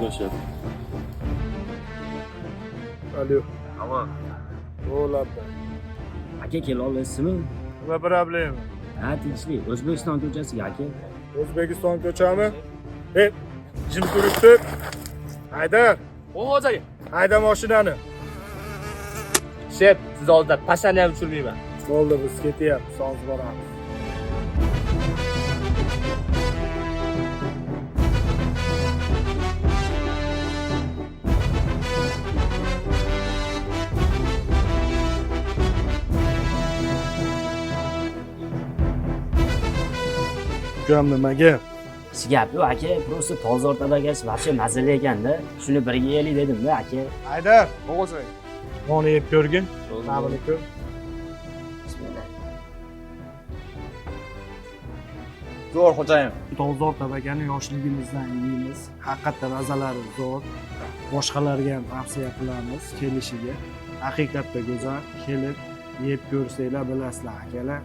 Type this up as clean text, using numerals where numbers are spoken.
So'rashyapti. Alo. Alo. Bo'ladi. Aka, kela olasizmi? Nima problema? Ha, tinchlik. O'zbekiston ko'chasiga, aka. O'zbekiston ko'chami? E, jim turibdi. Haydar, Xo'ja. Hayda mashinani. Shef, siz oldida pashani ham tushirmayman. Bo'ldi, biz ketyapmiz, hozir boramiz. Ukam, nima gap? Hech gap yo'q, aka. Просто Tolzor tabakasi вообще mazali ekanda. Shuni birga yeylik dedim-da, aka. Haydar, Xo'ja. nonni yeb ko'rgin. Ta'mini ko'r. Bismillah. Zo'r, xo'jayim. Dolzor tabakani yoshligimizdan yeymiz. Haqiqatda mazalari zo'r. Boshqalarga ham tavsiya qilamiz kelishiga. Haqiqatda go'zal. Kelib yeb ko'rsanglar bilasizlar, akalar.